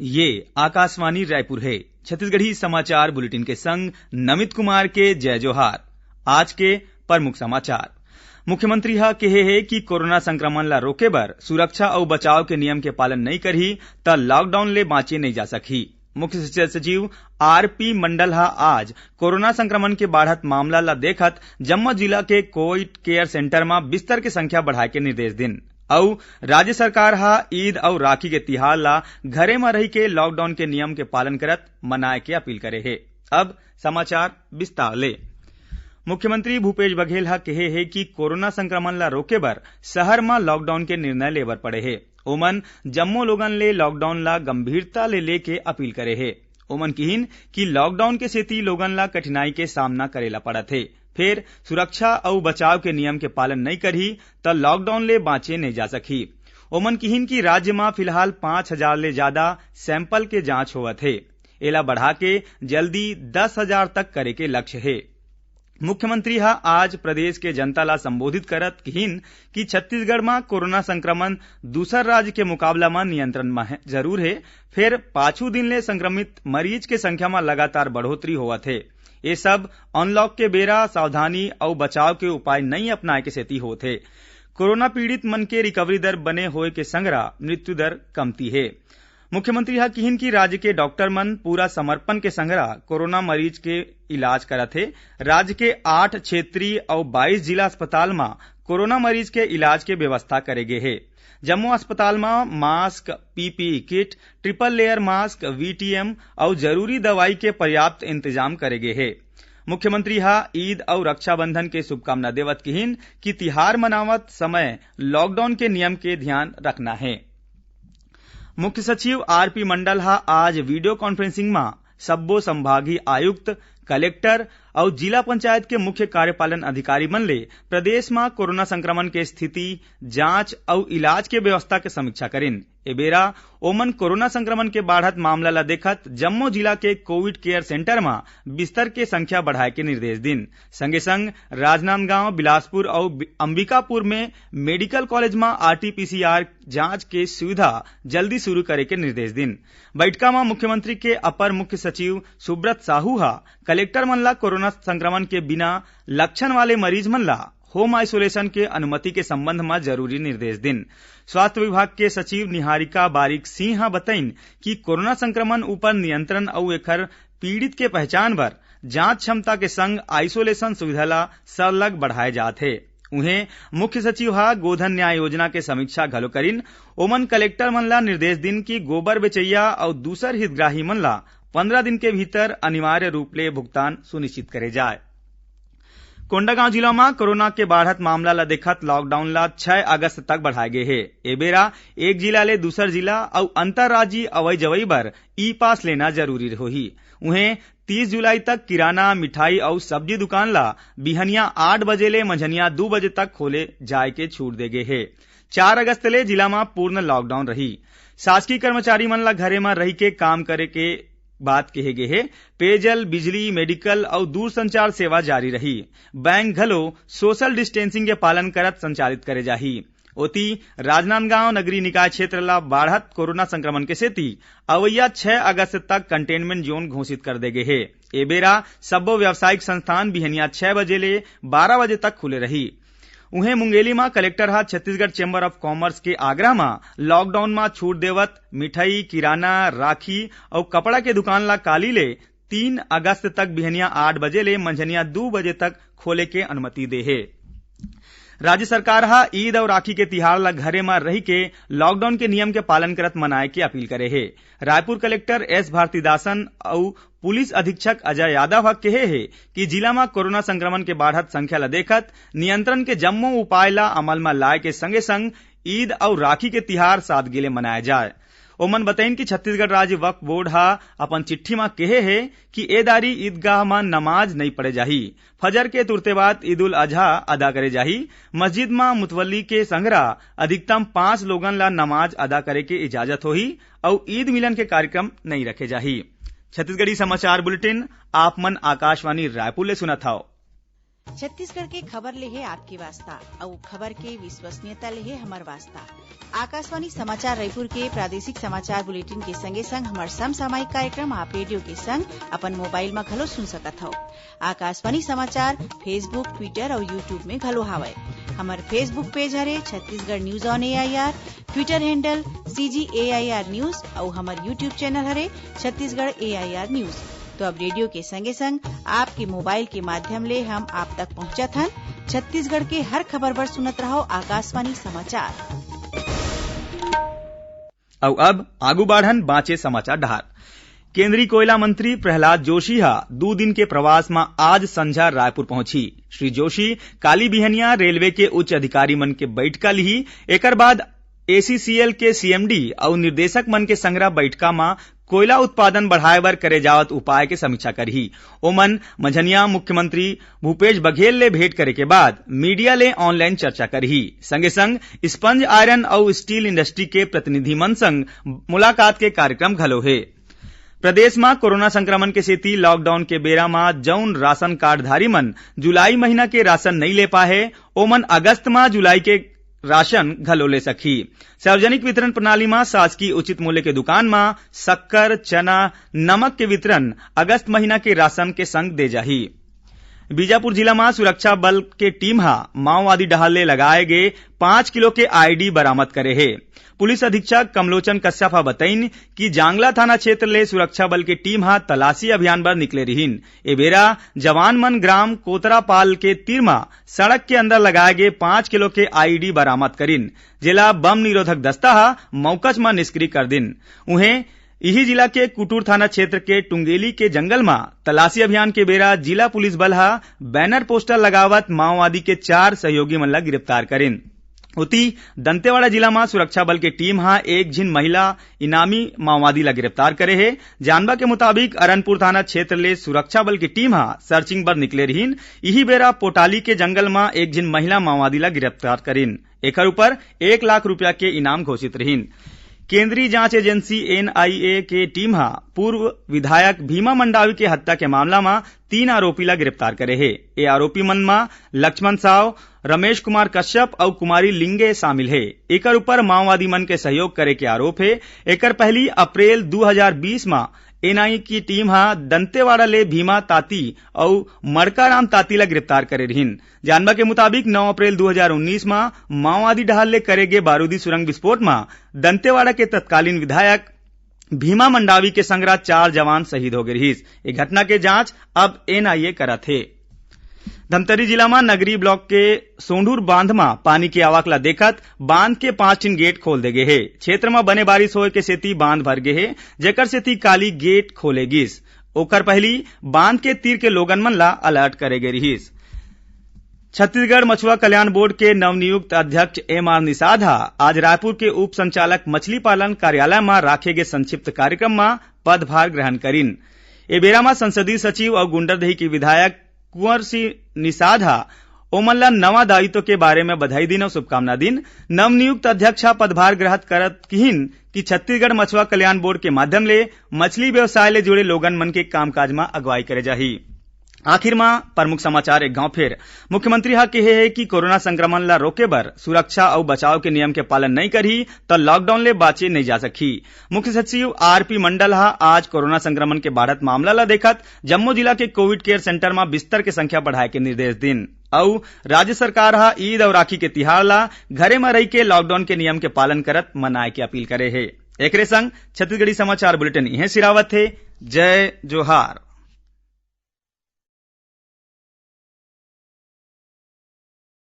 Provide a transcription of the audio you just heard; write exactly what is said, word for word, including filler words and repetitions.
ये आकाशवाणी रायपुर हे। छत्तीसगढ़ी समाचार बुलेटिन के संग नमित कुमार के जय जोहार। आज के प्रमुख समाचार। मुख्यमंत्री ह केहे हे कि कोरोना संक्रमण ला रोके बर सुरक्षा अउ बचाव के नियम के पालन नइ करही, त लॉकडाउन ले बांचे नइ जा सकही। मुख्य सचिव आर पी मंडल ह आज कोरोना संक्रमण के बाढ़त मामला ला देखत जम्मो जिला के कोविड केयर सेंटर म बिस्तर के संख्या बढ़ाए के निर्देश दिन। अउ राज्य सरकार ह ईद अउ राखी के तिहार ला घरे म रहि के लॉकडाउन के नियम के पालन करत मनाए के अपील करे हे। अब समाचार विस्तार ले। मुख्यमंत्री भूपेश बघेल ह केहे हे कि कोरोना संक्रमण ला रोके बर शहर म लॉकडाउन के निर्णय लेबर पड़े हे। ओमन जम्मो लोगन ले लॉकडाउन ला गंभीरता ले लेके अपील करे हे। ओमन किहिन कि लॉकडाउन के सेती लोगन ला कठिनाई के सामना करे ला पड़त हे, फेर सुरक्षा अउ बचाव के नियम के पालन नइ करही, त लॉकडाउन ले बांचे नइ जा सकही। ओमन किहिन कि राज्य म फिलहाल पाँच हजार ले जादा सैंपल के जांच होवत हे। एला बढ़ा के जल्दी दस हजार तक करे के लक्ष्य हे। मुख्यमंत्री ह आज प्रदेश के जनता ला संबोधित करत किहिन कि छत्तीसगढ़ म कोरोना संक्रमण दूसर राज्य के मुकाबला म नियंत्रण म हे, जरूर हे, फेर पाछू दिन ले संक्रमित मरीज के संख्या म लगातार बढ़ोतरी होवत हे। ये सब अनलॉक के बेरा सावधानी अउ बचाव के उपाय नइ अपनाए के सेती होत हे। कोरोना पीड़ित मन के रिकवरी दर बने होए के संगरा मृत्यु दर कमती हे। मुख्यमंत्री ह किहिन कि राज्य के डॉक्टर मन पूरा समर्पण के संगरा कोरोना मरीज के इलाज करत हे। राज्य के आठ क्षेत्रीय अउ बाईस जिला अस्पताल म कोरोना मरीज के इलाज के व्यवस्था करे गे हे। जम्मो अस्पताल म मास्क, पीपीई किट, ट्रिपल लेयर मास्क, वीटीएम अउ जरूरी दवाई के पर्याप्त इंतजाम करे गे हे। मुख्यमंत्री ह ईद अउ रक्षाबंधन के शुभकामना देवत किहिन कि तिहार मनावत समय लॉकडाउन के नियम के ध्यान रखना हे। मुख्य सचिव आर पी मंडल ह आज वीडियो कॉन्फ्रेंसिंग म सब्बो संभागीय आयुक्त, कलेक्टर अउ जिला पंचायत के मुख्य कार्यपालन अधिकारी मन ले प्रदेश म कोरोना संक्रमण के स्थिति, जांच अउ इलाज के व्यवस्था के समीक्षा करिन। ए बेरा ओमन कोरोना संक्रमण के बाढ़त मामला ल देखत जम्मो जिला के कोविड केयर सेंटर म बिस्तर के संख्या बढ़ाए के निर्देश दिन। संगे संग राजनांदगांव, बिलासपुर अउ बि-, अंबिकापुर में मेडिकल कॉलेज म आरटीपीसीआर जांच के सुविधा जल्दी शुरू करे के निर्देश दिन। बैठका म मुख्यमंत्री के अपर मुख्य सचिव सुब्रत साहू ह कलेक्टर मन ला कोरोना संक्रमण के बिना लक्षण वाले मरीज मन ला होम आइसोलेशन के अनुमति के संबंध म जरूरी निर्देश दिन। स्वास्थ्य विभाग के सचिव निहारिका बारिक सिंह ह बतइन कि कोरोना संक्रमण ऊपर नियंत्रण अउ एखर पीड़ित के पहचान बर जांच क्षमता के संग आइसोलेशन सुविधा ला सरलग बढ़ाए जात हे। उहें, मुख्य सचिव ह गोधन न्याय योजना के समीक्षा घलो करिन। ओमन कलेक्टर मन ला निर्देश दिन कि गोबर बेचइया अउ दूसर हितग्राही मन ला पंद्रह दिन के भीतर अनिवार्य रूप ले भुगतान सुनिश्चित करे जाए। कोंडागांव जिला म कोरोना के बाढ़त मामला ल देखत लॉकडाउन ल छह अगस्त तक बढ़ाए गे हे। ए बेरा एक जिला ले दूसर जिला अउ अंतर्राज्यीय अवई जवई बर ई पास लेना जरूरी होही। उहें, तीस जुलाई तक किराना, मिठाई अउ सब्जी दुकान ल बिहनिया आठ बजे ले मंझनिया दू बजे तक खोले जाए के छूट दे गे हे। चार अगस्त ले जिला म पूर्ण लॉकडाउन रही। शासकीय कर्मचारी मन ल घरे म रहि के काम करे के बात कहे गे हे। पेयजल, बिजली, मेडिकल अउ दूरसंचार सेवा जारी रही। बैंक घलो सोशल डिस्टेंसिंग के पालन करत संचालित करे जाही। ओती, राजनांदगांव नगरीय निकाय क्षेत्र ला बाढ़त कोरोना संक्रमण के सेती अवइया छह अगस्त तक कंटेनमेंट जोन घोषित कर दे गे हे। ए बेरा सब्बो व्यावसायिक संस्थान बिहनिया छह बजे ले बारह बजे तक खुले रही। उहें, मुंगेली म कलेक्टर ह छत्तीसगढ़ चैम्बर ऑफ कॉमर्स के आग्रह म लॉकडाउन म छूट देवत मिठाई, किराना, राखी अउ कपड़ा के दुकान ला काली ले तीन अगस्त तक बिहनिया आठ बजे ले मंझनिया दू बजे तक खोले के अनुमति दे हे। राज्य सरकार ह ईद अउ राखी के तिहार ल घरे म रहि के लॉकडाउन के नियम के पालन करत मनाए के अपील करे हे। रायपुर कलेक्टर एस भारतीदासन अउ पुलिस अधीक्षक अजय यादव ह केहे हे कि जिला म कोरोना संक्रमण के बाढ़त संख्या ल देखत नियंत्रण के जम्मो उपाय ल अमल म लाए के संगे संग ईद अउ राखी के तिहार सादगी ले मनाए जाए। ओमन बतइन कि छत्तीसगढ़ राज्य वक्फ बोर्ड ह अपन चिट्ठी म केहे हे कि ए दारी ईदगाह म नमाज नइ पढ़े जाही। फजर के तुरते बाद ईद उल अजहा अदा करे जाही। मस्जिद म मुतवल्ली के संघरा अधिकतम पांच लोगन ला नमाज अदा करे के इजाजत होही अउ ईद मिलन के कार्यक्रम नइ रखे जाही। छत्तीसगढ़ी समाचार बुलेटिन आप मन आकाशवाणी रायपुर ले सुनत हव। छत्तीसगढ़ के खबर ले हे आपके वास्ता, अउ खबर के विश्वसनीयता ले हे हमर वास्ता। आकाशवाणी समाचार रायपुर के प्रादेशिक समाचार बुलेटिन के संगे संग हमर समसामयिक कार्यक्रम आप रेडियो के संग अपन मोबाइल म घलो सुन सकत हव। आकाशवाणी समाचार Facebook, Twitter अउ YouTube में घलो हावय। हमर Facebook पेज हरे Chhattisgarh news on AIR, Twitter handle CG AIR news अउ हमर YouTube चैनल हरे छत्तीसगढ़ एआईआर न्यूज। तो अब रेडियो के संगे संग आपके मोबाइल के माध्यम ले हम आप तक पहुंचत हन। छत्तीसगढ़ के हर खबर बर सुनत रहव आकाशवाणी समाचार। अउ अब आगू बाढ़न बांचे समाचार डहार। केंद्रीय कोयला मंत्री प्रहलाद जोशी ह दू दिन के प्रवास म आज संझा रायपुर पहुंचही। श्री जोशी काली बिहनिया रेलवे के उच्च अधिकारी मन के बइठका लिही। एकर बाद एसीसीएल के सीएमडी अउ निर्देशक मन के संघरा बइठका म कोयला उत्पादन बढ़ाए बर करे जावत उपाय के समीक्षा करही। ओमन मंझनिया मुख्यमंत्री भूपेश बघेल ले भेंट करे के बाद मीडिया ले ऑनलाइन चर्चा करही। संगे संग स्पंज आयरन अउ स्टील इंडस्ट्री के प्रतिनिधि मन संग मुलाकात के कार्यक्रम घलो हे। प्रदेश म कोरोना संक्रमण के सेती लॉकडाउन के बेरा म जउन राशन कार्डधारी मन जुलाई महीना के राशन नइ ले पाए हे, ओमन अगस्त म जुलाई के राशन घलो ले सकही। सार्वजनिक वितरण प्रणाली म शासकीय उचित मूल्य के दुकान म शक्कर, चना, नमक के वितरण अगस्त महीना के राशन के संग दे जाही। बीजापुर जिला म सुरक्षा बल के टीम ह माओवादी डहार ले लगाए गे पाँच किलो के आईडी बरामद करे हे। पुलिस अधीक्षक कमलोचन कश्यप ह बतइन कि जांगला थाना क्षेत्र ले सुरक्षा बल के टीम ह तलाशी अभियान बर निकले रिहीन। ए बेरा जवान मन ग्राम कोतरापाल के तीर म सड़क के अंदर लगाए गे पाँच किलो के आईडी बरामद करिन, जेला बम निरोधक दस्ता ह मौकच म निष्क्रिय कर दिन। उहें, इही जिला के कुटुर थाना क्षेत्र के टुंगेली के जंगल म तलाशी अभियान के बेरा जिला पुलिस बल ह बैनर पोस्टर लगावत माओवादी के चार सहयोगी मन ल गिरफ्तार करिन। उती, दंतेवाड़ा जिला म सुरक्षा बल के टीम ह एक झिन महिला इनामी माओवादी ल गिरफ्तार करे हे। जानबा के मुताबिक, अरनपुर थाना क्षेत्र ले सुरक्षा बल के टीम ह सर्चिंग बर निकले रिहीन। इही बेरा पोटाली के जंगल म एक झिन महिला माओवादी ल गिरफ्तार करिन। एकर ऊपर एक लाख रुपया के इनाम घोषित रिहीन। केंद्रीय जांच एजेंसी एनआईए के टीम ह पूर्व विधायक भीमा मंडावी के हत्या के मामला म तीन आरोपी ल गिरफ्तार करे हे। ए आरोपी मन म लक्ष्मण साव, रमेश कुमार कश्यप अउ कुमारी लिंगे शामिल हे। एकर ऊपर माओवादी मन के सहयोग करे के आरोप हे। एकर पहली अप्रैल दू हजार बीस म एनआईए की टीम ह दंतेवाड़ा ले भीमा ताती अउ मड़काराम ताती ल गिरफ्तार करे रिहीन। जानबा के मुताबिक, नौ अप्रैल दू हजार उन्नीस म माओवादी डहार ले करे गे बारूदी सुरंग विस्फोट म दंतेवाड़ा के तत्कालीन विधायक भीमा मंडावी के संगरा चार जवान शहीद हो गे रिहीस। ए घटना के जांच अब एनआईए करत हे। धमतरी जिला म नगरी ब्लॉक के सोंढूर बांध म पानी के आवक ल देखत बांध के पांच ठिन गेट खोल दे गे हे। क्षेत्र म बने बारिश होए के सेती बांध भर गे हे, जेकर सेती काली गेट खोले गिस। ओकर पहिली बांध के तीर के लोगन मन ल अलर्ट करे गे रिहीस। छत्तीसगढ़ मछुआ कल्याण बोर्ड के नवनियुक्त अध्यक्ष एम आर निषाद ह आज रायपुर के उप संचालक मछली पालन कार्यालय म राखे गे संक्षिप्त कार्यक्रम म पदभार ग्रहण करिन। ए बेरा म संसदीय सचिव अउ गुंडरदेही के विधायक कुंवर सिंह निषाद ह ओमन ल नवा दायित्व के बारे म बधाई दिन अउ शुभकामना दिन। नवनियुक्त अध्यक्ष ह पदभार ग्रहण करत किहिन कि छत्तीसगढ़ मछुआ कल्याण बोर्ड के माध्यम ले मछली व्यवसाय ले जुड़े लोगन मन के कामकाज म अगुवाई करे जाही। आखिर म प्रमुख समाचार एक घांव फेर। मुख्यमंत्री ह केहे हे कि कोरोना संक्रमण ल रोके बर सुरक्षा अउ बचाव के नियम के पालन नइ करही, त लॉकडाउन ले बांचे नइ जा सकही। मुख्य सचिव आरपी मंडल ह आज कोरोना संक्रमण के बाढ़त मामला ल देखत जम्मो जिला के कोविड केयर सेंटर म बिस्तर के संख्या बढ़ाए के निर्देश दिन। अउ राज्य सरकार ह ईद अउ राखी के तिहार ल घरे म रहिके लॉकडाउन के नियम के पालन करत मनाए के अपील करे हे। एकरे संग छत्तीसगढ़ी समाचार बुलेटिन इहें सिरावत हे। जय जोहार।